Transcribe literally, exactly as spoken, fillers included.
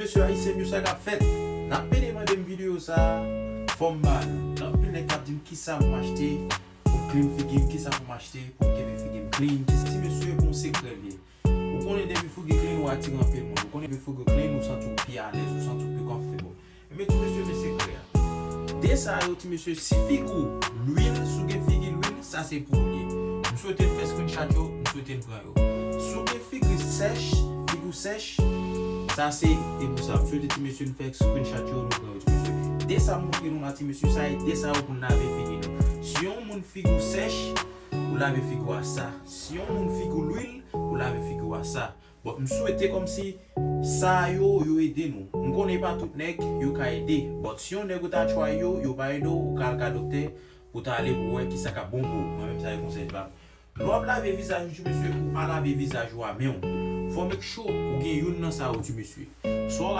Mesye ayisyen m yo, sa k ap fèt? N ap pede mande m videyo sa a, fò m ba nou. Gen anpil nèg k ap di m kisa pou m achte pou m clean figi m, kisa pou m achte pou m kenbe figi m clean. Ti mesye, bon sekrè l ye. Ou konnen depi figi w clean, ou atire anpil moun. Ou konnen depi figi w clean, ou santi w pi alèz, ou santi w pi konfòtab. Men ti mesye, men sekrè a. De sa yo, ti mesye, si figi w lwil, si w gen figi lwil, sa se pou ou l ye. M swete n fè screenshot yo, m swete n pran yo. Si w gen figi sèch, figi w sèch, sa se, e pou sa. M swete ti mesye n fè screenshot yo, nou pran yo, ti mesye. De sa m montre nou la, ti mesye, sa e de sa yo pou n lave figi nou. Si yon moun figi w sèch, ou lave figi w a sa. Si yon moun figi w lwil, ou lave figi w a sa. Bon, m swete kòmsi sa yo, yo ede nou. M konnen pa tout nèg yo ka ede. But si yon nèg ou ta try yo, yo pa ede w, ou ka al ka doktè pou ta ale pou wè kisa k ap bon pou ou. Mwen menm sa e konsèy pa m. Lè w ap lave vizaj ou, ti mesye, ou pa lave vizaj ou a men w. Fò make sure ou gen youn nan sa yo, ti mesye. Swa w